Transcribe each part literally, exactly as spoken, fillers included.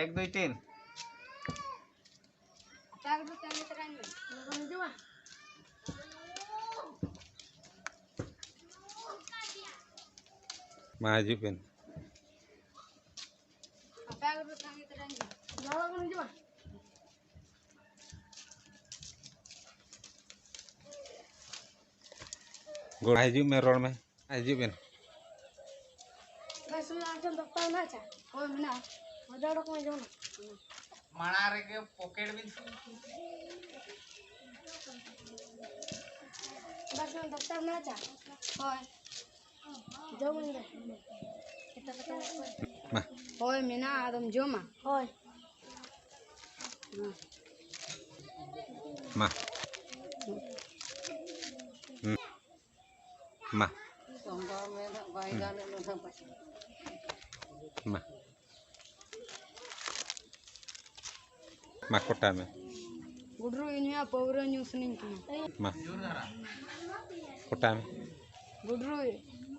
ᱮᱠ, ᱫᱩᱭ, ᱛᱤᱱ᱾ ᱢᱟ ᱦᱤᱡᱩᱜ ᱵᱮᱱ᱾ ᱜᱚᱲ ᱦᱤᱡᱩᱜ ᱢᱮ, ᱨᱚᱲ ᱢᱮ᱾ ᱦᱤᱡᱩᱜ ᱵᱮᱱ᱾ ᱵᱟᱥ, ᱚᱱᱟ ᱟᱢ ᱴᱷᱮᱱ ᱫᱚᱥᱴᱟ ᱢᱮᱱᱟᱜᱼᱟ ᱪᱟ? ᱦᱳᱭ, ᱢᱮᱱᱟᱜᱼᱟ᱾ ᱢᱟᱡᱟ ᱚᱰᱚᱠ ᱢᱮ, ᱡᱚᱢ ᱢᱮ᱾ ᱢᱟᱲᱟᱝ ᱨᱮᱜᱮ ᱯᱚᱠᱮᱴ ᱵᱤᱱ ᱵᱟᱥ, ᱚᱱᱟ ᱫᱚᱥᱴᱟ ᱢᱮᱱᱟᱜᱼᱟ ᱪᱟ? ᱦᱳᱭ᱾ ᱡᱚᱢ ᱟᱹᱧ ᱫᱚ᱾ ᱢᱟ᱾ ᱦᱳᱭ, ᱢᱮᱱᱟᱜᱼᱟ, ᱟᱫᱚᱢ ᱡᱚᱢᱟ? ᱦᱳᱭ᱾ ᱢᱟ᱾ ᱦᱩᱸ᱾ ᱢᱟ᱾ ᱢᱟ᱾ ᱢᱟ ᱠᱚᱴᱟ ᱢᱮ᱾ ᱜᱩᱰᱨᱩ, ᱤᱧ ᱦᱚᱸ ᱯᱟᱹᱣᱨᱟᱹ ᱧᱩ ᱥᱟᱱᱟᱧ ᱠᱟᱱᱟ᱾ ᱢᱟ᱾ ᱠᱚᱴᱟ ᱢᱮ᱾ ᱜᱩᱰᱨᱩ,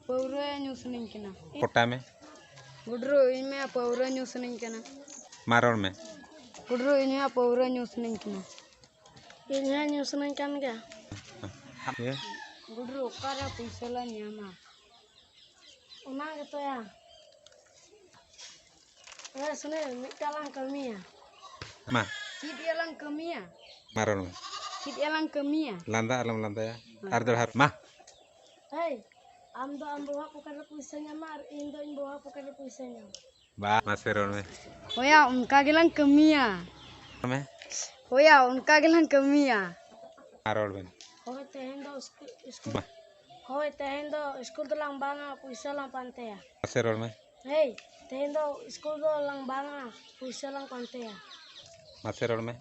ᱯᱟᱹᱣᱨᱟᱹ ᱧᱩ ᱥᱟᱱᱟᱧ ᱠᱟᱱᱟ᱾ ᱠᱚᱴᱟ ᱢᱮ᱾ ᱜᱩᱰᱨᱩ, ᱤᱧ ᱢᱟ ᱯᱟᱹᱣᱨᱟᱹ ᱧᱩ ᱥᱟᱱᱟᱧ ᱠᱟᱱᱟ᱾ ᱢᱟ ᱨᱚᱲ ᱢᱮ᱾ ᱜᱩᱰᱨᱩ, ᱤᱧ ᱦᱚᱸ ᱯᱟᱹᱣᱨᱟᱹ ᱧᱩ ᱥᱟᱱᱟᱧ ᱠᱟᱱᱟ᱾ ᱤᱧ ᱦᱚᱸ ᱧᱩ ᱥᱟᱱᱟᱧ ᱠᱟᱱ ᱜᱮᱭᱟ᱾ ᱤᱭᱟᱹ᱾ ᱜᱩᱰᱨᱩ, ᱚᱠᱟᱨᱮ ᱯᱩᱭᱥᱟᱹ ᱞᱮ ᱧᱟᱢᱟ? ᱚᱱᱟ ᱜᱮᱛᱚᱭᱟ᱾ ᱮ, ᱥᱩᱱᱤ, ᱢᱤᱫᱴᱟᱝ ᱞᱟᱝ ᱠᱟᱹᱢᱤᱭᱟ᱾ ᱢᱟ᱾ ᱪᱮᱫ ᱭᱟ ᱞᱟᱝ ᱠᱟᱹᱢᱤᱭᱟ? ᱢᱟ ᱨᱚᱲ ᱢᱮ᱾ ᱪᱮᱫ ᱭᱟ ᱞᱟᱝ ᱠᱟᱹᱢᱤᱭᱟ? ᱞᱟᱸᱫᱟ ᱟᱞᱚᱢ ᱞᱟᱸᱫᱟᱭᱟ᱾ ᱦᱮᱸ᱾ ᱟᱨ ᱫᱚᱲᱦᱟ ᱨᱮ, ᱢᱟ᱾ ᱦᱮᱭ, ᱟᱢ ᱫᱚ ᱟᱢ ᱵᱟᱵᱟ ᱯᱚᱠᱮᱴ ᱨᱮ ᱯᱚᱭᱥᱟ ᱧᱟᱢᱟ ᱟᱨ ᱤᱧ ᱫᱚ ᱤᱧ ᱵᱟᱵᱟ ᱯᱚᱠᱮᱴ ᱨᱮ ᱯᱚᱭᱥᱟ ᱧᱟᱢᱟ᱾ ᱵᱟ, ᱢᱟᱥᱮ ᱨᱚᱲ ᱢᱮ᱾ ᱦᱳᱭᱟ, ᱚᱱᱠᱟ ᱜᱮᱞᱟᱝ ᱠᱟᱹᱢᱤᱭᱟ᱾ ᱨᱚᱲ ᱢᱮ᱾ ᱦᱳᱭᱟ, ᱚᱱᱠᱟ ᱜᱮᱞᱟᱝ ᱠᱟᱹᱢᱤᱭᱟ᱾ ᱟᱨ ᱨᱚᱲ ᱵᱮᱱ᱾ ᱦᱳᱭ, ᱛᱮᱦᱮᱧ ᱫᱚ ᱥᱠᱩᱞ, ᱥᱠᱩᱞ, ᱵᱟ᱾ ᱦᱳᱭ, ᱛᱮᱦᱮᱧ ᱫᱚ ᱥᱠᱩᱞ ᱫᱚᱞᱟᱝ ᱵᱟᱝᱟ, ᱯᱚᱭᱥᱟ ᱞᱟᱝ ᱯᱟᱱᱛᱮᱭᱟ᱾ ᱢᱟᱥᱮ ᱨᱚᱲ ᱢᱮ᱾ ᱦᱮᱭ, ᱛᱮᱦᱮᱧ ᱫᱚ ᱥᱠᱩᱞ ᱫᱚ ᱞᱟᱝ ᱵᱟᱝᱟ, ᱯᱚᱭᱥᱟ ᱞᱟᱝ ᱯᱟᱱᱛᱮᱭᱟ᱾ ᱢᱟᱥᱮ ᱨᱚᱲ ᱢᱮ᱾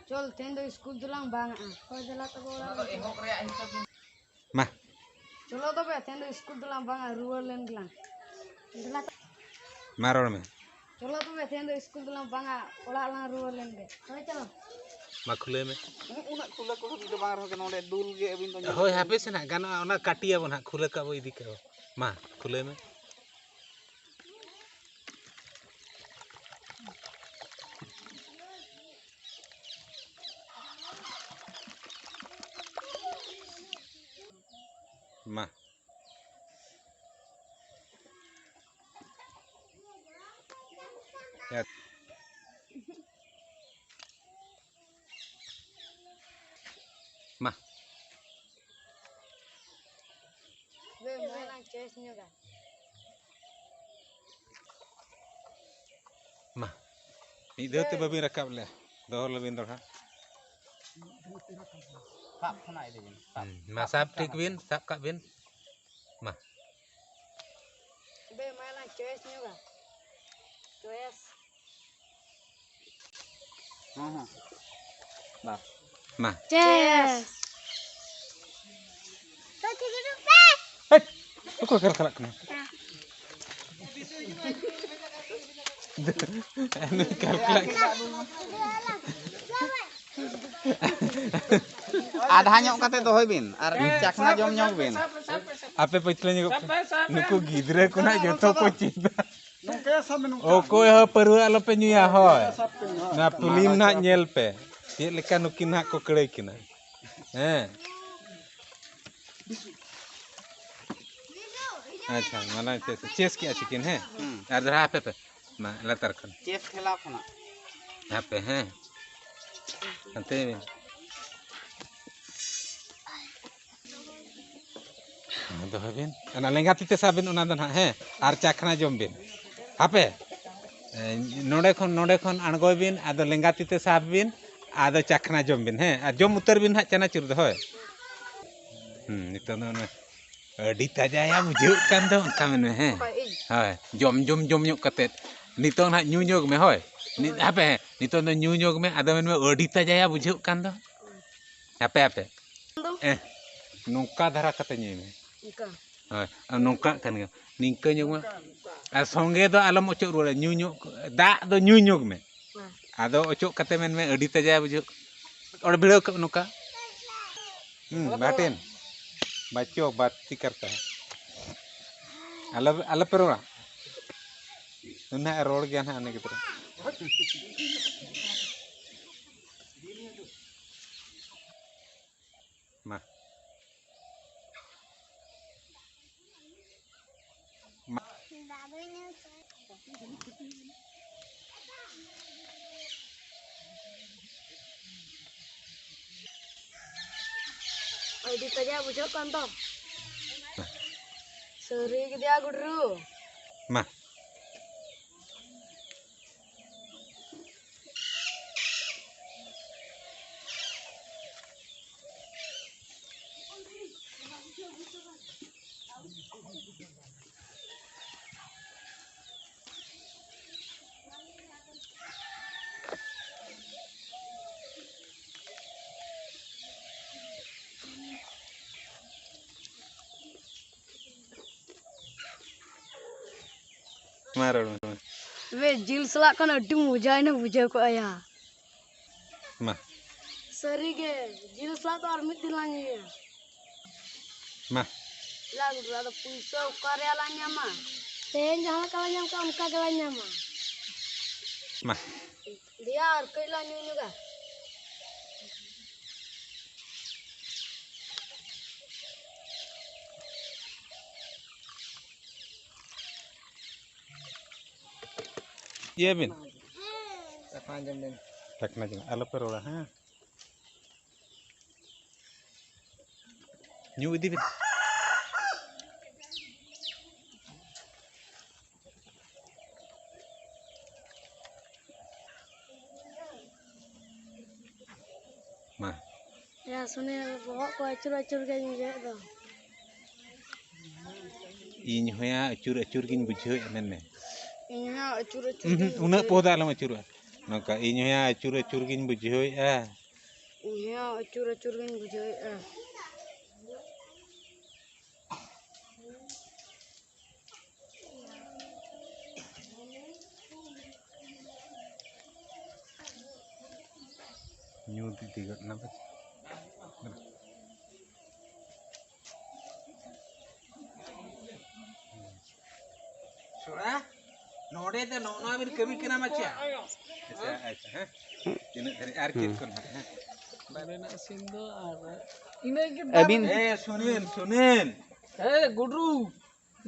ᱪᱚᱞ, ᱛᱮᱦᱮᱧ ᱫᱚ ᱥᱠᱩᱞ ᱫᱚᱞᱟᱝ ᱵᱟᱝᱟ᱾ ᱦᱳᱭ, ᱫᱮᱞᱟ ᱛᱚᱵᱮ ᱚᱲᱟᱜ ᱨᱮ᱾ ᱢᱟ᱾ ᱪᱚᱞᱚ ᱛᱚᱵᱮ, ᱛᱮᱦᱮᱧ ᱫᱚ ᱥᱠᱩᱞ ᱫᱚᱞᱟᱝ ᱵᱟᱝᱟ, ᱨᱩᱣᱟᱹᱲ ᱞᱮᱱ ᱜᱮᱞᱟᱝ᱾ ᱫᱮᱞᱟ᱾ ᱢᱟ ᱨᱚᱲ ᱢᱮ᱾ ᱪᱚᱞᱚ ᱛᱚᱵᱮ, ᱛᱮᱦᱮᱧ ᱫᱚ ᱥᱠᱩᱞ ᱫᱚᱞᱟᱝ ᱵᱟᱝᱟ, ᱚᱲᱟᱜ ᱞᱟᱝ ᱨᱩᱣᱟᱹᱲ ᱞᱮᱱ ᱜᱮ᱾ ᱦᱳᱭ, ᱪᱚᱞᱚ᱾ ᱢᱟ ᱠᱷᱩᱞᱟᱹᱣ ᱢᱮ᱾ ᱩᱱᱟᱹᱜ ᱠᱷᱩᱞᱟᱹ ᱠᱚ ᱦᱟᱹᱵᱤᱡ ᱫᱚ ᱵᱟᱝ ᱨᱮᱦᱚᱸ ᱜᱮ, ᱱᱚᱰᱮ ᱫᱩᱞ ᱜᱮ ᱟᱹᱵᱤᱱ ᱫᱚ ᱧᱮᱞ ᱦᱳᱭ, ᱵᱤᱱ᱾ ᱦᱟᱯᱮ ᱥᱮ ᱱᱟᱦᱟᱜ ᱜᱟᱱᱚᱜᱼᱟ, ᱚᱱᱟ ᱠᱟᱹᱴᱤᱭᱟᱵᱚᱱ ᱦᱟᱸᱜ, ᱠᱷᱩᱞᱟᱹ ᱠᱟᱜ ᱵᱚ ᱤᱫᱤ ᱠᱟᱜᱼᱟ᱾ ᱢᱟ, ᱠᱷᱩᱞᱟᱹᱣ ᱢᱮ᱾ ᱢᱟ᱾ ᱦᱮᱸ᱾ ᱢᱟ᱾ ᱵᱮ, ᱢᱟ ᱞᱟᱝ ᱪᱚᱭᱮᱥ ᱧᱚᱜᱟ᱾ ᱢᱟ, ᱢᱤᱫ ᱫᱷᱟᱣ ᱛᱮ ᱵᱟᱹᱵᱤᱱ ᱨᱟᱠᱟᱵ ᱞᱮ, ᱫᱚᱦᱚ ᱞᱮᱵᱤᱱ ᱫᱚᱲᱦᱟ᱾ ᱥᱟᱵ ᱠᱷᱚᱱᱟᱜ ᱤᱫᱤ ᱵᱤᱱ, ᱥᱟᱵ᱾ ᱦᱩᱸ, ᱢᱟ ᱥᱟᱵ ᱴᱷᱤᱠ ᱵᱤᱱ, ᱥᱟᱵ ᱠᱟᱜ ᱵᱤᱱ᱾ ᱢᱟ᱾ ᱵᱮ, ᱢᱟ ᱞᱟᱝ ᱪᱚᱭᱮᱥ ᱧᱚᱜᱟ᱾ ᱪᱚᱭᱮᱥ᱾ ᱦᱚᱸ, ᱦᱚᱸ᱾ ᱵᱟᱥ᱾ ᱢᱟ᱾ ᱪᱮᱥ᱾ ᱦᱮᱴ! ᱚᱠᱚᱭ ᱠᱷᱮᱞ ᱠᱷᱮᱞᱟᱜ ᱠᱟᱱᱟ? ᱱᱩᱭ ᱠᱷᱮᱞ ᱠᱷᱮᱞᱟᱜ ᱠᱟᱱᱟ᱾ ᱟᱫᱷᱟ ᱧᱚᱜ ᱠᱟᱛᱮ ᱫᱚᱦᱚᱭ ᱵᱤᱱ ᱟᱨ ᱪᱟᱠᱷᱱᱟ ᱡᱚᱢ ᱧᱚᱜ ᱵᱤᱱ᱾ ᱟᱯᱮ ᱯᱟᱹᱪᱷᱞᱟᱹ ᱧᱚᱜᱚᱜ ᱯᱮ᱾ ᱱᱩᱠᱩ ᱜᱤᱫᱽᱨᱟᱹ ᱠᱚ ᱱᱟᱜ ᱡᱚᱛᱚ ᱠᱚ ᱪᱮᱫᱟ᱾ ᱱᱚᱝᱠᱟ ᱥᱟᱵ ᱢᱮ, ᱱᱚᱝᱠᱟ᱾ ᱚᱠᱚᱭ ᱦᱚᱸ ᱯᱟᱹᱨᱣᱟᱹ ᱟᱞᱚᱯᱮ ᱧᱩᱭᱟ, ᱦᱳᱭ᱾ ᱥᱟᱵ ᱯᱮ ᱱᱟᱦᱟᱜ᱾ ᱱᱚᱣᱟ ᱯᱷᱤᱞᱢ ᱱᱟᱦᱟᱜ ᱧᱮᱞ ᱯᱮ, ᱪᱮᱫ ᱞᱮᱠᱟ ᱱᱩᱠᱤᱱ ᱱᱟᱦᱟᱜ ᱠᱚ ᱠᱟᱹᱲᱟᱹᱭ ᱠᱤᱱᱟ᱾ ᱦᱮᱸ᱾ ᱟᱪᱪᱷᱟ, ᱢᱟᱱᱮ ᱪᱮᱥ, ᱪᱮᱥ ᱠᱮᱜᱼᱟ ᱪᱤᱠᱤᱱ, ᱦᱮᱸ? ᱦᱩᱸ᱾ ᱟᱨ ᱫᱷᱟᱨᱟ ᱦᱟᱯᱮ ᱯᱮ, ᱢᱟ ᱞᱟᱛᱟᱨ ᱠᱷᱚᱱ᱾ ᱪᱮᱥ ᱠᱷᱮᱞᱟ ᱠᱷᱚᱱᱟᱜ᱾ ᱦᱟᱯᱮ, ᱦᱮᱸ᱾ ᱦᱟᱱᱛᱮ ᱵᱤᱱ᱾ ᱫᱚᱦᱚᱭ ᱵᱤᱱ᱾ ᱚᱱᱟ ᱞᱮᱸᱜᱟ ᱛᱤ ᱛᱮ ᱥᱟᱵ ᱵᱤᱱ, ᱚᱱᱟ ᱫᱚ ᱱᱟᱦᱟᱜ, ᱦᱮᱸ᱾ ᱟᱨ ᱪᱟᱠᱷᱱᱟ ᱡᱚᱢ ᱵᱤᱱ᱾ ᱦᱟᱯᱮ᱾ ᱮ, ᱱᱚᱰᱮ ᱠᱷᱚᱱ, ᱱᱚᱰᱮ ᱠᱷᱚᱱ ᱟᱬᱜᱚᱭ ᱵᱤᱱ, ᱟᱫᱚ ᱞᱮᱸᱜᱟ ᱛᱤ ᱛᱮ ᱥᱟᱵ ᱵᱤᱱ, ᱟᱫᱚ ᱪᱟᱠᱷᱱᱟ ᱡᱚᱢ ᱵᱤᱱ, ᱦᱮᱸ᱾ ᱟᱨ ᱡᱚᱢ ᱩᱛᱟᱹᱨ ᱵᱤᱱ ᱦᱟᱸᱜ ᱪᱟᱱᱟᱪᱩᱨ ᱫᱚ, ᱦᱳᱭ᱾ ᱦᱩᱸ, ᱱᱤᱛᱚᱝ ᱫᱚ ᱚᱱᱟ ᱟᱹᱰᱤ ᱛᱟᱡᱟᱭᱟ ᱵᱩᱡᱷᱟᱹᱜ ᱠᱟᱱ ᱫᱚ, ᱚᱱᱠᱟ ᱢᱮᱱ ᱢᱮ, ᱦᱮᱸ᱾ ᱚᱠᱚᱭ, ᱤᱧ? ᱦᱳᱭ, ᱡᱚᱢ, ᱡᱚᱢ, ᱡᱚᱢ ᱧᱚᱜ ᱠᱟᱛᱮᱫ, ᱱᱤᱛᱚᱝ ᱱᱟᱦᱟᱜ ᱧᱩ ᱧᱚᱜ ᱢᱮ, ᱦᱳᱭ᱾ ᱱᱤᱛ, ᱦᱟᱯᱮ, ᱦᱮᱸ, ᱱᱤᱛᱚᱝ ᱫᱚ ᱧᱩ ᱧᱚᱜ ᱢᱮ, ᱟᱫᱚ ᱢᱮᱱ ᱢᱮ, "ᱟᱹᱰᱤ ᱛᱟᱡᱟᱭᱟ ᱵᱩᱡᱷᱟᱹᱜ ᱠᱟᱱ ᱫᱚ᱾" ᱦᱟᱯᱮ, ᱦᱟᱯᱮ᱾ ᱫᱚ? ᱮ, ᱱᱚᱝᱠᱟ ᱫᱷᱟᱨᱟ ᱠᱟᱛᱮ ᱧᱩᱭ ᱢᱮ᱾ ᱱᱚᱝᱠᱟ? ᱦᱳᱭ, ᱟᱨ ᱱᱚᱝᱠᱟᱜ ᱠᱟᱱ ᱜᱮᱭᱟ᱾ ᱱᱤᱝᱠᱟᱹ ᱧᱚᱜ ᱢᱮ᱾ ᱟᱨ ᱥᱚᱸᱜᱮ ᱫᱚ ᱟᱞᱚᱢ ᱚᱪᱚᱜ ᱨᱩᱣᱟᱹᱲᱟ, ᱧᱩ ᱧᱚᱜ, ᱫᱟᱜ ᱫᱚ ᱧᱩ ᱧᱚᱜ ᱢᱮ᱾ ᱦᱮᱸ᱾ ᱟᱫᱚ ᱚᱪᱚᱜ ᱠᱟᱛᱮ ᱢᱮᱱ ᱢᱮ, "ᱟᱹᱰᱤ ᱛᱟᱡᱟ ᱵᱩᱡᱷᱟᱹᱜ᱾" ᱚᱸᱰᱮ ᱵᱷᱤᱲᱟᱹᱣ ᱠᱟᱜ ᱢᱮ ᱱᱚᱝᱠᱟ᱾ ᱦᱩᱸ, ᱵᱟᱴᱮᱱ᱾ ᱵᱟᱪᱚ, ᱵᱟᱛᱤ ᱠᱟᱨᱛᱟ ᱦᱮ᱾ ᱟᱞᱚ, ᱟᱞᱚ ᱯᱮ ᱨᱚᱲᱟ᱾ ᱩᱱᱤ ᱦᱟᱸᱜ ᱮ ᱨᱚᱲ ᱜᱮᱭᱟ ᱦᱟᱸᱜ, ᱩᱱᱤ ᱜᱤᱫᱽᱨᱟᱹ᱾ ᱢᱟ᱾ ᱟᱹᱰᱤ ᱛᱟᱡᱟ ᱵᱩᱡᱷᱟᱹᱜ ᱠᱟᱱ ᱫᱚ᱾ ᱥᱟᱹᱨᱤ ᱜᱮᱫᱮᱭᱟ ᱜᱩᱰᱨᱩ᱾ ᱢᱟ᱾ ᱢᱟ ᱨᱚᱲ ᱢᱮ, ᱨᱚᱲ ᱢᱮ᱾ ᱵᱮ, ᱡᱤᱞ ᱥᱟᱞᱟᱜ ᱠᱷᱟᱱ ᱟᱹᱰᱤ ᱢᱚᱡᱟᱭᱮᱱᱟ, ᱵᱩᱡᱷᱟᱹᱣ ᱠᱚᱜᱼᱟ ᱭᱟ᱾ ᱢᱟ᱾ ᱥᱟᱹᱨᱤᱜᱮ, ᱡᱤᱞ ᱥᱟᱞᱟᱜ ᱫᱚ ᱟᱨ ᱢᱤᱫ ᱫᱤᱱ ᱞᱟᱝ ᱧᱩᱭᱟ᱾ ᱢᱟ᱾ ᱪᱮᱫᱟᱜ ᱜᱩᱰᱨᱩ, ᱟᱫᱚ ᱯᱩᱭᱥᱟᱹ ᱚᱠᱟ ᱨᱮᱭᱟᱜ ᱞᱟᱝ ᱧᱟᱢᱟ? ᱛᱮᱦᱮᱧ ᱡᱟᱦᱟᱸ ᱞᱮᱠᱟ ᱞᱟᱝ ᱧᱟᱢ ᱠᱟᱜ, ᱚᱱᱠᱟ ᱜᱮᱞᱟᱝ ᱧᱟᱢᱟ᱾ ᱢᱟ᱾ ᱫᱮᱭᱟ, ᱟᱨ ᱠᱟᱹᱡ ᱞᱟᱝ ᱧᱩ ᱧᱚᱜᱟ᱾ ᱤᱭᱟᱹ ᱵᱤᱱ᱾ ᱠᱟᱛᱷᱟ ᱟᱸᱡᱚᱢ ᱵᱤᱱ᱾ ᱴᱟᱠᱱᱟ ᱡᱚᱝ, ᱟᱞᱚ ᱯᱮ ᱨᱚᱲᱟ, ᱦᱮᱸ? ᱧᱩ ᱤᱫᱤ ᱵᱤᱱ᱾ ᱢᱟ᱾ ᱭᱟ, ᱥᱩᱱᱤᱞ, ᱵᱚᱦᱚᱜ ᱠᱚ ᱟᱹᱪᱩᱨ ᱟᱹᱪᱩᱨ ᱜᱮᱧ ᱵᱩᱡᱷᱟᱹᱣᱮᱫ ᱫᱚ᱾ ᱤᱧ ᱦᱚᱸᱭᱟ ᱟᱹᱪᱩᱨ ᱟᱹᱪᱩᱨ ᱜᱤᱧ ᱵᱩᱡᱷᱟᱹᱣᱮᱫᱼᱟ, ᱢᱮᱱ ᱢᱮ᱾ ᱤᱧ ᱦᱚᱸ ᱟᱹᱪᱩᱨ ᱟᱹᱪᱩᱨ ᱩᱸᱦᱩᱸ, ᱜᱤᱧ ᱩᱱᱟᱹᱜ ᱵᱩᱡᱷᱟᱹᱣᱮᱫ᱾ ᱯᱚᱦᱫᱟ ᱟᱞᱚᱢ ᱟᱹᱪᱩᱨᱚᱜᱼᱟ᱾ ᱱᱚᱝᱠᱟ, ᱤᱧ ᱦᱚᱸᱭᱟ ᱟᱹᱪᱩᱨ ᱟᱹᱪᱩᱨ ᱜᱤᱧ ᱵᱩᱡᱷᱟᱹᱣᱮᱫᱼᱟ᱾ ᱤᱧ ᱦᱚᱸ ᱟᱹᱪᱩᱨ ᱟᱹᱪᱩᱨ ᱜᱤᱧ ᱵᱩᱡᱷᱟᱹᱣᱮᱫᱼᱟ᱾ ᱧᱩ ᱤᱫᱤ ᱜᱚᱫ ᱮᱱᱟ ᱯᱟᱪᱮ᱾ ᱪᱷᱚᱲᱟ, ᱱᱚᱰᱮ ᱫᱚ ᱱᱚᱜᱼᱚ ᱱᱚᱣᱟ ᱵᱤᱱ ᱠᱟᱹᱢᱤ ᱠᱟᱱᱟ ᱢᱟᱪᱮ? ᱟᱪᱪᱷᱟ, ᱟᱪᱪᱷᱟ, ᱦᱮᱸ᱾ ᱛᱤᱱᱟᱹᱜ ᱫᱷᱟᱹᱨᱤᱡ ᱟᱨ ᱪᱮᱫ ᱠᱚ ᱱᱟᱦᱟᱜ, ᱦᱮᱸ? ᱱᱚᱰᱮᱱᱟᱜ ᱥᱤᱱ ᱫᱚ ᱟᱨ ᱤᱱᱟᱹ ᱜᱮ ᱟᱹᱵᱤᱱ ᱫᱟᱜ ᱮ, ᱥᱩᱱᱤᱞ, ᱥᱩᱱᱤᱞ᱾ ᱮ, ᱜᱩᱰᱨᱩ,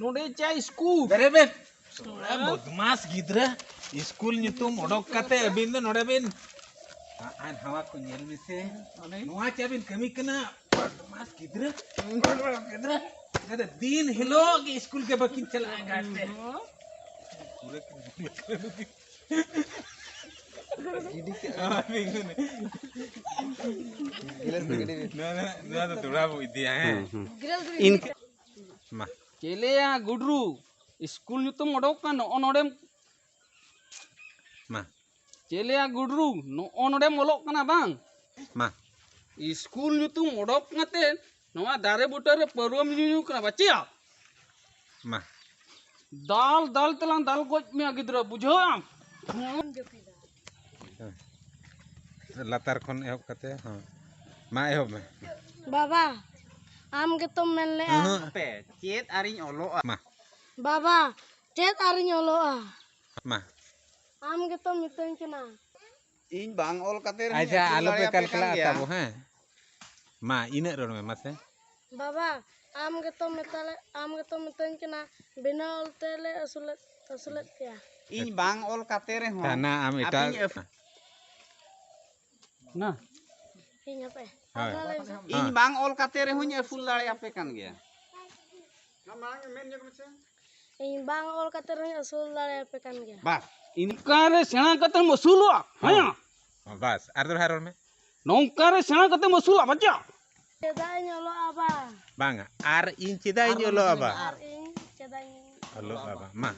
ᱱᱚᱰᱮ ᱪᱟᱭ ᱥᱠᱩᱯ᱾ ᱵᱮᱨᱮᱫ ᱵᱮᱱ᱾ ᱛᱷᱚᱲᱟ ᱵᱚᱫᱢᱟᱥ ᱜᱤᱫᱽᱨᱟᱹ, ᱥᱠᱩᱞ ᱧᱩᱛᱩᱢ ᱚᱰᱚᱠ ᱠᱟᱛᱮ ᱟᱹᱵᱤᱱ ᱫᱚ ᱱᱚᱰᱮ ᱵᱤᱱ ᱟᱨ ᱦᱟᱣᱟ ᱠᱚ ᱧᱮᱞ ᱢᱮᱥᱮ᱾ ᱱᱚᱣᱟ ᱪᱮᱫ ᱵᱤᱱ ᱠᱟᱹᱢᱤ ᱠᱟᱱᱟ? ᱵᱚᱫᱢᱟᱥ ᱜᱤᱫᱽᱨᱟᱹ, ᱜᱤᱫᱽᱨᱟᱹ᱾ ᱫᱤᱱ ᱦᱤᱞᱳᱜ ᱜᱮ ᱥᱠᱩᱞ ᱜᱮ ᱵᱟᱹᱠᱤᱱ ᱪᱟᱞᱟᱜᱼᱟ ᱜᱟᱨ ᱛᱮ᱾ ᱯᱩᱨᱟᱹ ᱠᱤᱱ ᱱᱚᱣᱟ ᱫᱚ, ᱱᱚᱣᱟ ᱫᱚ ᱛᱷᱚᱲᱟ ᱵᱚ ᱤᱫᱤᱭᱟ, ᱦᱮᱸ᱾ ᱦᱩᱸ, ᱦᱩᱸ᱾ ᱤᱱᱠᱟᱹ ᱢᱟ᱾ ᱪᱮᱞᱮᱭᱟ ᱜᱩᱰᱨᱩ, ᱥᱠᱩᱞ ᱧᱩᱛᱩᱢ ᱚᱰᱚᱠ ᱠᱟᱱ, ᱱᱚᱜᱼᱚ ᱱᱚᱰᱮᱢ ᱢᱟ᱾ ᱪᱮᱞᱮᱭᱟ ᱜᱩᱰᱨᱩ, ᱱᱚᱜᱼᱚ ᱱᱚᱰᱮᱢ ᱚᱞᱚᱜ ᱠᱟᱱᱟ ᱵᱟᱝ? ᱢᱟ᱾ ᱥᱠᱩᱞ ᱧᱩᱛᱩᱢ ᱚᱰᱚᱠ ᱠᱟᱛᱮ ᱱᱚᱣᱟ ᱫᱟᱨᱮ ᱵᱩᱴᱟᱹ ᱨᱮ ᱯᱟᱹᱨᱣᱟᱹᱢ ᱧᱩᱧᱩ ᱠᱟᱱᱟ, ᱵᱟᱪᱮᱭᱟ? ᱢᱟ᱾ ᱫᱟᱞ ᱫᱟᱞ ᱛᱮᱞᱟᱝ ᱫᱟᱞ ᱜᱚᱡ ᱢᱮᱭᱟ ᱜᱤᱫᱽᱨᱟᱹ, ᱵᱩᱡᱷᱟᱹᱣ ᱟᱢ? ᱦᱮᱸ᱾ ᱞᱟᱛᱟᱨ ᱠᱷᱚᱱ ᱮᱦᱚᱵ ᱠᱟᱛᱮ, ᱦᱚᱸ᱾ ᱢᱟ, ᱮᱦᱚᱵ ᱢᱮ᱾ ᱵᱟᱵᱟ, ᱟᱢ ᱜᱮᱛᱚᱢ ᱢᱮᱱ ᱞᱮᱜᱼᱟ᱾ ᱦᱮᱸ᱾ ᱟᱯᱮ ᱪᱮᱫ ᱟᱨᱤᱧ ᱚᱞᱚᱜᱼᱟ? ᱢᱟ᱾ ᱵᱟᱵᱟ, ᱪᱮᱫ ᱟᱨᱤᱧ ᱚᱞᱚᱜᱼᱟ? ᱢᱟ᱾ ᱟᱢ ᱜᱮᱛᱚᱢ ᱢᱤᱛᱟᱹᱧ ᱠᱟᱱᱟ᱾ ᱤᱧ ᱵᱟᱝ ᱚᱞ ᱠᱟᱛᱮ ᱨᱮᱦᱚᱸᱧ ᱟᱪᱪᱷᱟ, ᱟᱹᱥᱩᱞ ᱟᱞᱚᱯᱮ ᱫᱟᱲᱮᱭᱟᱯᱮ ᱠᱟᱱ ᱠᱟᱞᱠᱟᱞᱟᱜᱼᱟ ᱜᱮᱭᱟ᱾ ᱛᱟᱵᱚ, ᱦᱮᱸ? ᱢᱟ, ᱤᱱᱟᱹᱜ ᱨᱚᱲ ᱢᱮ ᱢᱟᱥᱮ᱾ ᱵᱟᱵᱟ, ᱟᱢ ᱜᱮᱛᱚᱢ ᱢᱮᱛᱟᱞᱮ, ᱟᱢ ᱜᱮᱛᱚᱢ ᱢᱤᱛᱟᱹᱧ ᱠᱟᱱᱟ, ᱵᱤᱱᱟᱹ ᱚᱞ ᱛᱮᱞᱮ ᱟᱹᱥᱩᱞᱮᱫ, ᱟᱹᱥᱩᱞᱮᱫ ᱯᱮᱭᱟ᱾ ᱤᱧ ᱵᱟᱝ ᱚᱞ ᱠᱟᱛᱮ ᱨᱮᱦᱚᱸ ᱛᱟᱱᱟ, ᱟᱢ ᱮᱴᱟᱜ ᱟᱯᱮᱧ ᱟᱹᱥ- ᱱᱟ᱾ ᱤᱧ ᱦᱟᱯᱮ᱾ ᱦᱳᱭ᱾ ᱟᱫᱚ ᱞᱟᱹᱭ ᱢᱮ᱾ ᱤᱧ ᱦᱮᱸ᱾ ᱵᱟᱝ ᱚᱞ ᱠᱟᱛᱮ ᱨᱮᱦᱚᱸᱧ ᱟᱹᱥᱩᱞ ᱫᱟᱲᱮᱭᱟᱯᱮ ᱠᱟᱱ ᱜᱮᱭᱟ᱾ ᱤᱧ ᱵᱟᱝ ᱚᱞ ᱠᱟᱛᱮ ᱨᱮᱦᱚᱸᱧ ᱟᱹᱥᱩᱞ ᱫᱟᱲᱮᱭᱟᱯᱮ ᱠᱟᱱ ᱜᱮᱭᱟ᱾ ᱵᱟᱥ, ᱤᱱᱠᱟ ᱨᱮ ᱥᱮᱬᱟ ᱠᱟᱛᱮᱢ ᱟᱹᱥᱩᱞᱚᱜᱼᱟ᱾ ᱦᱮᱸ᱾ ᱦᱮᱸ᱾ ᱦᱚᱸ, ᱵᱟᱥ, ᱟᱨ ᱫᱚᱦᱲᱟ ᱨᱚᱲ ᱢᱮ᱾ ᱱᱚᱝᱠᱟ ᱨᱮ ᱥᱮᱬᱟ ᱠᱟᱛᱮᱢ ᱟᱹᱥᱩᱞᱚᱜᱼᱟ, ᱵᱟᱪᱟ᱾ ᱪᱮᱫᱟᱜ ᱤᱧ ᱚᱞᱚᱜᱼᱟ ᱵᱟ? ᱵᱟᱝᱟ, ᱟᱨ ᱤᱧ ᱪᱮᱫᱟᱜ ᱤᱧ ᱚᱞᱚᱜᱼᱟ ᱵᱟ? ᱟᱨ ᱤᱧ ᱪᱮᱫᱟᱜ ᱤᱧ ᱚᱞᱚᱜᱼᱟ ᱵᱟ, ᱢᱟ᱾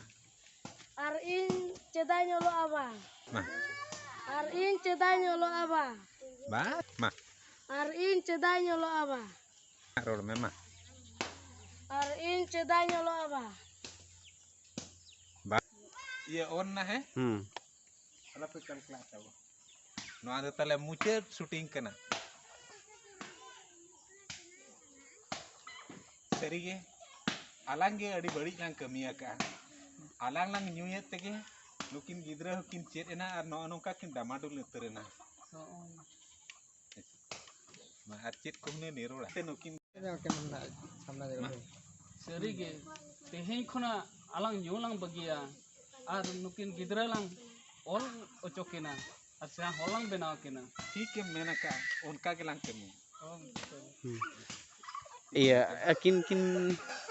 ᱟᱨ ᱤᱧ ᱪᱮᱫᱟᱜ ᱤᱧ ᱚᱞᱚᱜᱼᱟ ᱵᱟ? ᱢᱟ᱾ ᱟᱨ ᱤᱧ ᱪᱮᱫᱟᱜ ᱤᱧ ᱚᱞᱚᱜᱼᱟ ᱵᱟ? ᱵᱟ, ᱢᱟ᱾ ᱟᱨ ᱤᱧ ᱪᱮᱫᱟᱜ ᱤᱧ ᱚᱞᱚᱜᱼᱟ ᱵᱟ? ᱨᱚᱲ ᱢᱮ, ᱢᱟ᱾ ᱟᱨ ᱤᱧ ᱪᱮᱫᱟᱜ ᱤᱧ ᱚᱞᱚᱜᱼᱟ ᱵᱟ? ᱵᱟ-, ᱤᱭᱟᱹ, on ᱱᱟ, ᱦᱮᱸ? ᱦᱩᱸ᱾ ᱟᱞᱚᱯᱮ ᱠᱟᱞᱠᱞᱟᱜ ᱛᱟᱵᱚ᱾ ᱱᱚᱣᱟ ᱫᱚ ᱛᱟᱦᱞᱮ ᱢᱩᱪᱟᱹᱫ shooting ᱠᱟᱱᱟ᱾ ᱥᱟᱹᱨᱤᱜᱮ, ᱟᱞᱟᱝ ᱜᱮ ᱟᱹᱰᱤ ᱵᱟᱹᱲᱤᱡ ᱞᱟᱝ ᱠᱟᱹᱢᱤ ᱟᱠᱟᱜᱼᱟ᱾ ᱟᱞᱟᱝ ᱞᱟᱝ ᱧᱩᱭᱮᱫ ᱛᱮᱜᱮ ᱱᱩᱠᱤᱱ ᱜᱤᱫᱽᱨᱟᱹ ᱦᱚᱸᱠᱤᱱ ᱪᱮᱫ ᱮᱱᱟ ᱟᱨ ᱱᱚᱜᱼᱚ ᱱᱚᱝᱠᱟ ᱠᱤᱱ ᱰᱟᱢᱟᱰᱩᱞ ᱩᱛᱟᱹᱨ ᱮᱱᱟ᱾ ᱢᱟ, ᱟᱨ ᱪᱮᱫ ᱠᱚ ᱦᱩᱱᱟᱹᱝ ᱱᱤᱨᱚᱲᱟ? ᱥᱮ ᱱᱩᱠᱤᱱ ᱥᱟᱹᱨᱤᱜᱮ, ᱛᱮᱦᱮᱧ ᱠᱷᱚᱱᱟᱜ ᱟᱞᱟᱝ ᱧᱩ ᱞᱟᱝ ᱵᱟᱹᱜᱤᱭᱟ ᱟᱨ ᱱᱩᱠᱤᱱ ᱜᱤᱫᱽᱨᱟᱹ ᱞᱟᱝ ᱚᱞ ᱚᱪᱚ ᱠᱤᱱᱟ ᱟᱨ ᱥᱮᱬᱟ ᱦᱚᱲ ᱞᱟᱝ ᱵᱮᱱᱟᱣ ᱠᱤᱱᱟ᱾ ᱴᱷᱤᱠ ᱮᱢ ᱢᱮᱱ ᱟᱠᱟᱫᱼᱟ, ᱚᱱᱠᱟ ᱜᱮᱞᱟᱝ ᱠᱟᱹᱢᱤᱭᱟ᱾ ᱦᱩᱸ᱾ ᱤᱭᱟᱹ, ᱟᱹᱠᱤᱱ ᱠᱤᱱ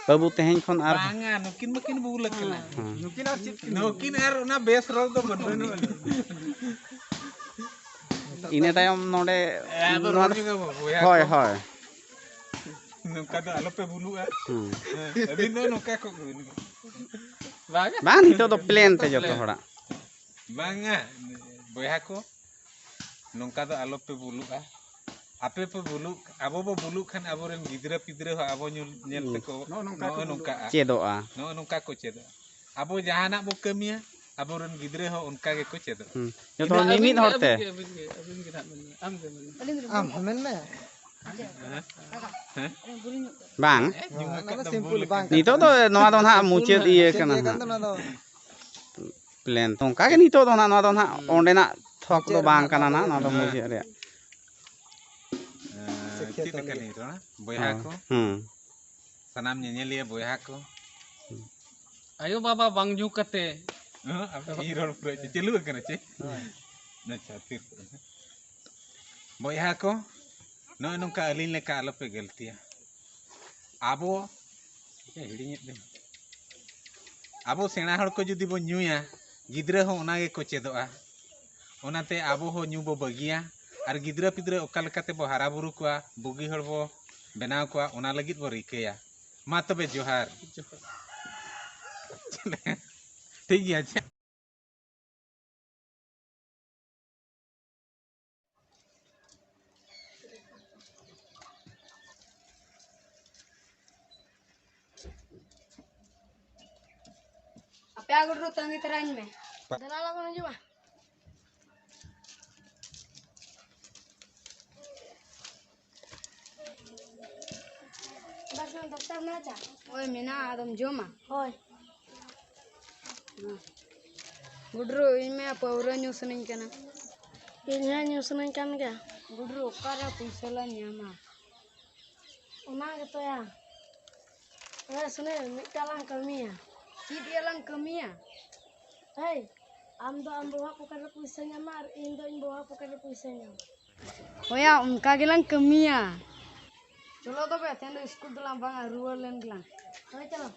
ᱵᱟᱹᱵᱩ ᱛᱮᱦᱮᱧ ᱠᱷᱚᱱ ᱟᱨ ᱵᱟᱝᱟ, ᱱᱩᱠᱤᱱ ᱢᱟᱹᱠᱤᱱ ᱵᱟᱹᱦᱩ ᱞᱮᱠᱤᱱᱟ᱾ ᱦᱮᱸ᱾ ᱱᱩᱠᱤᱱ ᱟᱨ ᱪᱮᱫ ᱠᱤᱱ ᱱᱩᱠᱤᱱ ᱟᱨ ᱚᱱᱟ ᱵᱮᱥ ᱨᱚᱲ ᱫᱚ ᱵᱟᱹᱱᱩᱜ ᱟᱹᱱᱤᱡ᱾ ᱤᱱᱟᱹ ᱛᱟᱭᱚᱢ ᱱᱚᱰᱮ ᱦᱮᱸ, ᱟᱫᱚ ᱱᱚᱣᱟ ᱨᱚᱲ ᱧᱚᱜ ᱟᱵᱚ, ᱵᱚᱭᱦᱟ ᱦᱳᱭ, ᱠᱚ᱾ ᱦᱳᱭ᱾ ᱱᱚᱝᱠᱟ ᱫᱚ ᱟᱞᱚᱯᱮ ᱵᱷᱩᱞᱩᱜᱼᱟ᱾ ᱦᱩᱸ᱾ ᱦᱮᱸ, ᱟᱹᱵᱤᱱ ᱫᱚ ᱱᱚᱝᱠᱟ ᱠᱚ ᱵᱷᱩᱞ᱾ ᱵᱟᱝᱟ᱾ ᱵᱟᱝ, ᱱᱤᱛᱚᱜ ᱫᱚ ᱯᱞᱮᱱ ᱛᱮ ᱡᱚᱛᱚ ᱦᱚᱲᱟᱜ᱾ ᱵᱟᱝᱟ, ᱵᱚᱭᱦᱟ ᱠᱚ, ᱱᱚᱝᱠᱟ ᱫᱚ ᱟᱞᱚᱯᱮ ᱵᱷᱩᱞᱩᱜᱼᱟ᱾ ᱟᱯᱮ ᱯᱮ ᱵᱷᱩᱞᱩᱜ, ᱟᱵᱚ ᱵᱚ ᱵᱷᱩᱞᱩᱜ ᱠᱷᱟᱱ ᱟᱵᱚᱨᱮᱱ ᱜᱤᱫᱽᱨᱟᱹ ᱯᱤᱫᱽᱨᱟᱹ ᱦᱚᱸ ᱟᱵᱚ ᱧᱮᱞ, ᱧᱮᱞ ᱦᱩᱸ᱾ ᱛᱮᱠᱚ ᱱᱚᱜᱼᱚ ᱱᱚᱝᱠᱟ ᱱᱚᱜᱼᱚ ᱠᱚ ᱱᱚᱝᱠᱟᱜᱼᱟ᱾ ᱪᱮᱫᱚᱜᱼᱟ᱾ ᱱᱚᱜᱼᱚ ᱱᱚᱝᱠᱟ ᱠᱚ ᱪᱮᱫᱚᱜᱼᱟ᱾ ᱟᱵᱚ ᱡᱟᱦᱟᱱᱟᱜ ᱵᱚ ᱠᱟᱹᱢᱤᱭᱟ, ᱟᱵᱚᱨᱮᱱ ᱜᱤᱫᱽᱨᱟᱹ ᱦᱚᱸ ᱚᱱᱠᱟ ᱜᱮᱠᱚ ᱪᱮᱫᱚᱜᱼᱟ᱾ ᱦᱩᱸ᱾ ᱡᱚᱛᱚ ᱤᱱᱟᱹ ᱦᱚᱲ ᱢᱤᱢᱤᱫ ᱟᱹᱵᱤᱱ ᱦᱚᱲ ᱜᱮ, ᱛᱮ᱾ ᱟᱹᱵᱤᱱ ᱜᱮ, ᱟᱹᱵᱤᱱ ᱜᱮ ᱱᱟᱦᱟᱜ ᱢᱮᱱ ᱢᱮ᱾ ᱟᱢ ᱜᱮ ᱢᱮᱱ ᱢᱮ᱾ ᱟᱢ ᱦᱚᱸ ᱢᱮᱱ ᱢᱮ᱾ ᱦᱮᱸ? ᱦᱮᱸ? ᱵᱟᱝ᱾ ᱦᱮᱸ, ᱧᱩ ᱚᱱᱟ ᱠᱟᱛᱮ ᱫᱚ ᱵᱩᱞ ᱥᱤᱢᱯᱩᱞ ᱵᱟᱝ ᱠᱟᱱᱟ᱾ ᱱᱤᱛᱚᱜ ᱫᱚ ᱱᱚᱣᱟ ᱫᱚ ᱱᱟᱦᱟᱜ ᱢᱩᱪᱟᱹᱫ ᱤᱭᱟᱹ ᱠᱟᱱᱟ ᱤᱭᱟᱹ ᱠᱟᱱ ᱱᱟᱦᱟᱜ᱾ ᱫᱚ ᱱᱚᱣᱟ ᱫᱚ᱾ ᱯᱞᱮᱱ ᱛᱚ ᱚᱱᱠᱟ ᱜᱮ ᱱᱤᱛᱚᱜ ᱫᱚ ᱱᱟᱦᱟᱜ, ᱱᱚᱣᱟ ᱫᱚ ᱱᱟᱦᱟᱜ ᱦᱩᱸ᱾ ᱚᱸᱰᱮᱱᱟᱜ ᱛᱷᱚᱠ ᱫᱚ ᱢᱩᱪᱟᱹᱫ ᱵᱟᱝ ᱨᱮᱱᱟᱜ ᱠᱟᱱᱟ ᱱᱚᱣᱟ ᱱᱟᱦᱟᱜ, ᱫᱚ ᱦᱮᱸ᱾ ᱢᱩᱪᱟᱹᱫ ᱨᱮᱭᱟᱜ᱾ ᱮᱸ, ᱥᱤᱠᱷᱭᱟᱹ ᱪᱮᱫ ᱞᱮᱠᱟ ᱛᱟᱞᱮ᱾ ᱞᱤᱧ ᱨᱚᱲᱟ? ᱵᱚᱭᱦᱟ ᱦᱳᱭ᱾ ᱠᱚ, ᱦᱩᱸ᱾ ᱥᱟᱱᱟᱢ ᱧᱮᱧᱮᱞᱤᱭᱟᱹ ᱵᱚᱭᱦᱟ ᱠᱚ᱾ ᱟᱭᱳ ᱵᱟᱵᱟ ᱵᱟᱝ ᱧᱩ ᱠᱟᱛᱮ᱾ ᱦᱮᱸ, ᱟᱯᱮ ᱤᱧ ᱨᱚᱲ ᱯᱩᱨᱟᱹ ᱪᱟᱹᱞᱩ ᱟᱠᱟᱱᱟ ᱪᱮ? ᱦᱳᱭ᱾ ᱟᱪᱪᱷᱟ, ᱛᱷᱤᱨ ᱠᱚᱜ ᱢᱮ᱾ ᱵᱚᱭᱦᱟ ᱠᱚ, ᱱᱚᱜᱼᱚᱭ ᱱᱚᱝᱠᱟ ᱟᱹᱞᱤᱧ ᱞᱮᱠᱟ ᱟᱞᱚᱯᱮ ᱜᱟᱹᱞᱛᱤᱭᱟ᱾ ᱟᱵᱚ, ᱦᱤᱲᱤᱧᱮᱫ ᱫᱚᱧ᱾ ᱟᱵᱚ ᱥᱮᱬᱟ ᱦᱚᱲ ᱠᱚ ᱡᱩᱫᱤ ᱵᱚᱱ ᱧᱩᱭᱟ, ᱜᱤᱫᱽᱨᱟᱹ ᱦᱚᱸ ᱚᱱᱟ ᱜᱮᱠᱚ ᱪᱮᱫᱚᱜᱼᱟ᱾ ᱚᱱᱟᱛᱮ ᱟᱵᱚ ᱦᱚᱸ ᱧᱩ ᱵᱚ ᱵᱟᱹᱜᱤᱭᱟ ᱟᱨ ᱜᱤᱫᱽᱨᱟᱹ ᱯᱤᱫᱽᱨᱟᱹ ᱚᱠᱟ ᱞᱮᱠᱟᱛᱮ ᱵᱚ ᱦᱟᱨᱟ ᱵᱩᱨᱩ ᱠᱚᱣᱟ, ᱵᱩᱜᱤ ᱦᱚᱲ ᱵᱚ ᱵᱮᱱᱟᱣ ᱠᱚᱣᱟ, ᱚᱱᱟ ᱞᱟᱹᱜᱤᱫ ᱵᱚ ᱨᱤᱠᱟᱹᱭᱟ᱾ ᱢᱟ ᱛᱚᱵᱮ ᱡᱚᱦᱟᱨ᱾ ᱴᱷᱤᱠ ᱜᱮᱭᱟ, ᱟᱪᱪᱷᱟ᱾ ᱟᱯᱮ ᱟᱜᱩ ᱨᱮ ᱛᱟᱺᱜᱤ ᱛᱟᱨᱟᱧ ᱢᱮ᱾ ᱫᱮᱞᱟ ᱞᱚᱜᱚᱱ ᱦᱤᱡᱩᱜ ᱢᱮ᱾ ᱵᱟᱥ ᱢᱟ ᱫᱚᱥᱴᱟ ᱢᱮᱱᱟᱜᱼᱟ ᱪᱟ? ᱦᱳᱭ, ᱢᱮᱱᱟᱜᱼᱟ, ᱟᱫᱚᱢ ᱡᱚᱢᱟ? ᱦᱳᱭ᱾ ᱦᱮᱸ᱾ ᱜᱩᱰᱨᱩ, ᱤᱧ ᱢᱟ ᱯᱟᱹᱣᱨᱟᱹ ᱧᱩ ᱥᱟᱱᱟᱧ ᱠᱟᱱᱟ᱾ ᱤᱧ ᱦᱚᱸ ᱧᱩ ᱥᱟᱱᱟᱧ ᱠᱟᱱ ᱜᱮᱭᱟ᱾ ᱜᱩᱰᱨᱩ, ᱚᱠᱟᱨᱮ ᱯᱩᱭᱥᱟᱹ ᱞᱟᱝ ᱧᱟᱢᱟ? ᱚᱱᱟ ᱜᱮᱛᱚ ᱭᱟ᱾ ᱦᱮᱸ, ᱥᱩᱱᱤᱞ, ᱢᱤᱫᱴᱟᱝ ᱞᱟᱝ ᱠᱟᱹᱢᱤᱭᱟ᱾ ᱪᱮᱫ ᱭᱟᱞᱟᱝ ᱠᱟᱹᱢᱤᱭᱟ? ᱦᱮᱭ, ᱟᱢ ᱫᱚ ᱟᱢ ᱵᱟᱵᱟᱣᱟᱜ ᱯᱚᱠᱮᱴ ᱨᱮ ᱯᱚᱭᱥᱟ ᱧᱟᱢᱟ ᱟᱨ ᱤᱧ ᱫᱚ ᱤᱧ ᱵᱟᱵᱟᱣᱟᱜ ᱯᱚᱠᱮᱴ ᱨᱮ ᱯᱚᱭᱥᱟ ᱧᱟᱢᱟ᱾ ᱦᱳᱭᱟ, ᱚᱱᱠᱟ ᱜᱮᱞᱟᱝ ᱠᱟᱹᱢᱤᱭᱟ᱾ ᱪᱚᱞᱚ ᱛᱚᱵᱮ, ᱛᱮᱦᱮᱧ ᱫᱚ ᱥᱠᱩᱞ ᱫᱚᱞᱟᱝ ᱵᱟᱝᱟ, ᱨᱩᱣᱟᱹᱲ ᱞᱮᱱ ᱜᱮᱞᱟᱝ᱾ ᱦᱳᱭ, ᱪᱚᱞᱚ᱾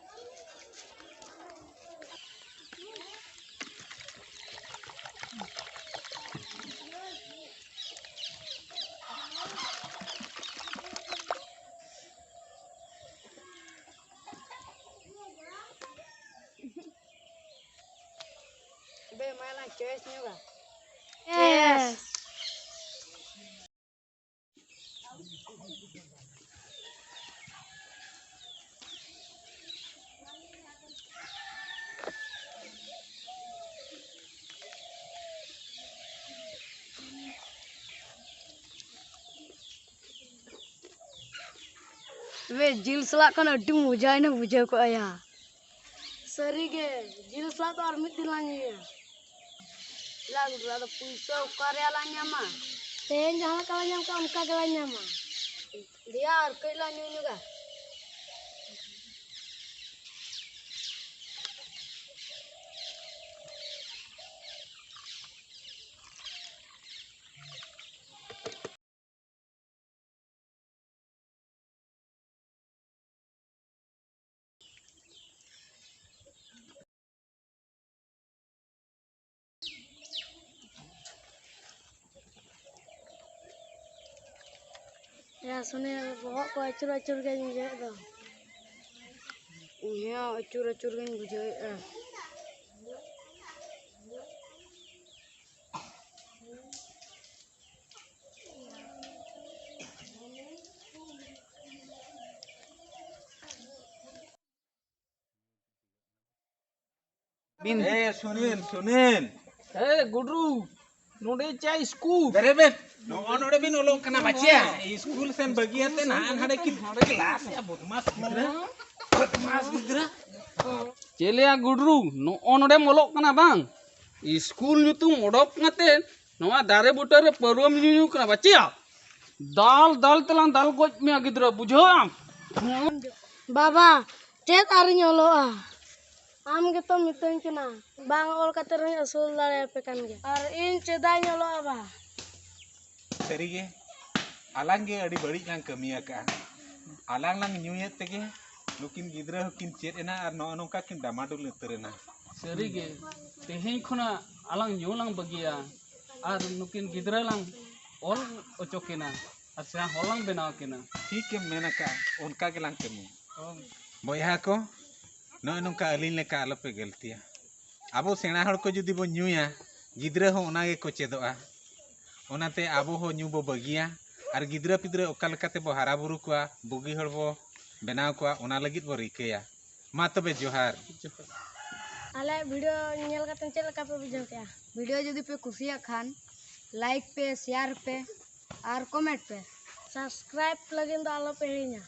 ᱵᱮ, ᱢᱟ ᱞᱟᱝ ᱪᱚᱭᱮᱥ ᱧᱚᱜᱟ᱾ ᱪᱚᱭᱮᱥ᱾ ᱛᱚᱵᱮ ᱡᱤᱞ ᱥᱟᱞᱟᱜ ᱠᱷᱟᱱ ᱟᱹᱰᱤ ᱢᱚᱡᱟᱭᱮᱱᱟ, ᱵᱩᱡᱷᱟᱹᱣ ᱠᱚᱜᱼᱟ ᱭᱟ᱾ ᱥᱟᱹᱨᱤᱜᱮ, ᱡᱤᱞ ᱥᱟᱞᱟᱜ ᱫᱚ ᱟᱨ ᱢᱤᱫ ᱫᱤᱱ ᱞᱟᱝ ᱧᱩᱭᱟ᱾ ᱪᱮᱫᱟᱜ ᱜᱩᱰᱨᱟ ᱫᱚ ᱯᱩᱭᱥᱟᱹ ᱚᱠᱟ ᱨᱮᱭᱟᱜ ᱞᱟᱝ ᱧᱟᱢᱟ? ᱛᱮᱦᱮᱧ ᱡᱟᱦᱟᱸ ᱞᱮᱠᱟ ᱞᱟᱝ ᱧᱟᱢ ᱠᱟᱜ, ᱚᱱᱠᱟ ᱜᱮ ᱞᱟᱝ ᱧᱟᱢᱟ᱾ ᱫᱮᱭᱟ, ᱟᱨ ᱠᱟᱹᱡ ᱞᱟᱝ ᱧᱩ ᱧᱚᱜᱟ᱾ ᱭᱟ ᱥᱩᱱᱤ, ᱵᱚᱦᱚᱜ ᱠᱚ ᱟᱹᱪᱩᱨ ᱟᱹᱪᱩᱨ ᱜᱮᱧ ᱵᱩᱡᱷᱟᱹᱣᱮᱫ ᱫᱚ᱾ ᱤᱧ ᱦᱚᱸ ᱟᱹᱪᱩᱨ ᱟᱹᱪᱩᱨ ᱜᱮᱧ ᱵᱩᱡᱷᱟᱹᱣᱮᱫᱼᱟ᱾ ᱵᱤᱱ ᱮ ᱥᱩᱱᱤᱞ, ᱥᱩᱱᱤᱞ᱾ ᱮ ᱜᱩᱰᱨᱩ, ᱱᱚᱰᱮ ᱪᱟ ᱥᱠᱩᱞ᱾ ᱵᱮᱨᱮᱫ ᱵᱮᱱ᱾ ᱱᱚᱜᱼᱚ ᱱᱚᱰᱮ ᱵᱤᱱ ᱚᱞᱚᱜ ᱠᱟᱱᱟ ᱵᱟᱪᱮᱭᱟ? ᱥᱠᱩᱞ ᱥᱮᱱ ᱵᱟᱹᱜᱤᱭᱟᱛᱮ ᱱᱟᱦᱟᱜ ᱱᱟᱰᱮ ᱠᱤ ᱱᱚᱰᱮ ᱠᱞᱟᱥ ᱮ ᱵᱚᱫᱢᱟᱥ ᱜᱤᱫᱽᱨᱟᱹ᱾ ᱵᱚᱫᱢᱟᱥ ᱜᱤᱫᱽᱨᱟᱹ᱾ ᱪᱮᱞᱮᱭᱟ ᱜᱩᱰᱨᱩ, ᱱᱚᱜᱼᱚ ᱱᱚᱰᱮᱢ ᱚᱞᱚᱜ ᱠᱟᱱᱟ ᱵᱟᱝ? ᱥᱠᱩᱞ ᱧᱩᱛᱩᱢ ᱚᱰᱚᱠ ᱠᱟᱛᱮ ᱱᱚᱣᱟ ᱫᱟᱨᱮ ᱵᱩᱴᱟᱹ ᱨᱮ ᱯᱟᱹᱨᱣᱟᱹᱢ ᱧᱩᱧᱩ ᱠᱟᱱᱟ ᱵᱟᱪᱮᱭᱟ? ᱫᱟᱞ ᱫᱟᱞ ᱛᱮᱞᱟᱝ ᱫᱟᱞ ᱜᱚᱡ ᱢᱮᱭᱟ ᱜᱤᱫᱽᱨᱟᱹ, ᱵᱩᱡᱷᱟᱹᱣ ᱟᱢ? ᱵᱟᱵᱟ, ᱪᱮᱫ ᱟᱨᱤᱧ ᱚᱞᱚᱜᱼᱟ? ᱟᱢ ᱜᱮᱛᱚᱢ ᱢᱤᱛᱟᱹᱧ ᱠᱟᱱᱟ, ᱵᱟᱝ ᱚᱞ ᱠᱟᱛᱮ ᱨᱮᱦᱚᱸᱧ ᱟᱹᱥᱩᱞ ᱫᱟᱲᱮᱭᱟᱯᱮ ᱠᱟᱱ ᱜᱮᱭᱟ᱾ ᱟᱨ ᱤᱧ ᱪᱮᱫᱟᱜ ᱤᱧ ᱚᱞᱚᱜᱼᱟ ᱵᱟ? ᱥᱟᱹᱨᱤᱜᱮ, ᱟᱞᱟᱝ ᱜᱮ ᱟᱹᱰᱤ ᱵᱟᱹᱲᱤᱡ ᱞᱟᱝ ᱠᱟᱹᱢᱤ ᱟᱠᱟᱫᱼᱟ᱾ ᱟᱞᱟᱝ ᱞᱟᱝ ᱧᱩᱭᱮᱫ ᱛᱮᱜᱮ ᱱᱩᱠᱤᱱ ᱜᱤᱫᱽᱨᱟᱹ ᱦᱚᱸᱠᱤᱱ ᱪᱮᱫ ᱮᱱᱟ ᱟᱨ ᱱᱚᱜᱼᱚ ᱱᱚᱝᱠᱟ ᱠᱤᱱ ᱰᱟᱢᱟᱰᱩᱞ ᱩᱛᱟᱹᱨ ᱮᱱᱟ᱾ ᱥᱟᱹᱨᱤᱜᱮ, ᱛᱮᱦᱮᱧ ᱠᱷᱚᱱᱟᱜ ᱟᱞᱟᱝ ᱧᱩ ᱞᱟᱝ ᱵᱟᱹᱜᱤᱭᱟ ᱟᱨ ᱱᱩᱠᱤᱱ ᱜᱤᱫᱽᱨᱟᱹ ᱞᱟᱝ ᱚᱞ ᱦᱚᱪᱚ ᱠᱤᱱᱟ ᱟᱨ ᱥᱮᱬᱟ ᱦᱚᱲ ᱞᱟᱝ ᱵᱮᱱᱟᱣ ᱠᱤᱱᱟ᱾ ᱴᱷᱤᱠ ᱮᱢ ᱢᱮᱱ ᱟᱠᱟᱫᱼᱟ, ᱚᱱᱠᱟ ᱜᱮᱞᱟᱝ ᱠᱟᱹᱢᱤᱭᱟ᱾ ᱦᱳᱭ᱾ ᱵᱚᱭᱦᱟ ᱠᱚ, ᱱᱚᱜᱼᱚᱭ ᱱᱚᱝᱠᱟ ᱟᱹᱞᱤᱧ ᱞᱮᱠᱟ ᱟᱞᱚᱯᱮ ᱜᱟᱹᱞᱛᱤᱭᱟ᱾ ᱟᱵᱚ ᱥᱮᱬᱟ ᱦᱚᱲ ᱠᱚ ᱡᱩᱫᱤ ᱵᱚᱱ ᱧᱩᱭᱟ, ᱜᱤᱫᱽᱨᱟᱹ ᱦᱚᱸ ᱚᱱᱟ ᱜᱮᱠᱚ ᱪᱮᱫᱚᱜᱼᱟ᱾ ᱚᱱᱟᱛᱮ ᱟᱵᱚ ᱦᱚᱸ ᱧᱩ ᱵᱚ ᱵᱟᱹᱜᱤᱭᱟ ᱟᱨ ᱜᱤᱫᱽᱨᱟᱹ ᱯᱤᱫᱽᱨᱟᱹ ᱚᱠᱟ ᱞᱮᱠᱟᱛᱮ ᱵᱚ ᱦᱟᱨᱟ ᱵᱩᱨᱩ ᱠᱚᱣᱟ, ᱵᱩᱜᱤ ᱦᱚᱲ ᱵᱚ ᱵᱮᱱᱟᱣ ᱠᱚᱣᱟ, ᱚᱱᱟ ᱞᱟᱹᱜᱤᱫ ᱵᱚ ᱨᱤᱠᱟᱹᱭᱟ᱾ ᱢᱟ ᱛᱚᱵᱮ ᱡᱚᱦᱟᱨ᱾ ᱟᱞᱮᱭᱟᱜ ᱵᱷᱤᱰᱤᱭᱳ ᱧᱮᱞ ᱠᱟᱛᱮ ᱪᱮᱫ ᱞᱮᱠᱟ ᱯᱮ ᱵᱩᱡᱷᱟᱹᱣ ᱠᱮᱜᱼᱟ? ᱵᱷᱤᱰᱤᱭᱳ ᱡᱩᱫᱤ ᱯᱮ ᱠᱩᱥᱤᱭᱟᱜ ᱠᱷᱟᱱ, ᱞᱟᱭᱤᱠ ᱯᱮ, ᱥᱮᱭᱟᱨ ᱯᱮ ᱟᱨ ᱠᱚᱢᱮᱱᱴ ᱯᱮ᱾ ᱥᱟᱵᱥᱠᱨᱟᱭᱤᱵ ᱞᱟᱹᱜᱤᱫ ᱫᱚ ᱟᱞᱚ ᱯᱮ ᱦᱤᱲᱤᱧᱟ᱾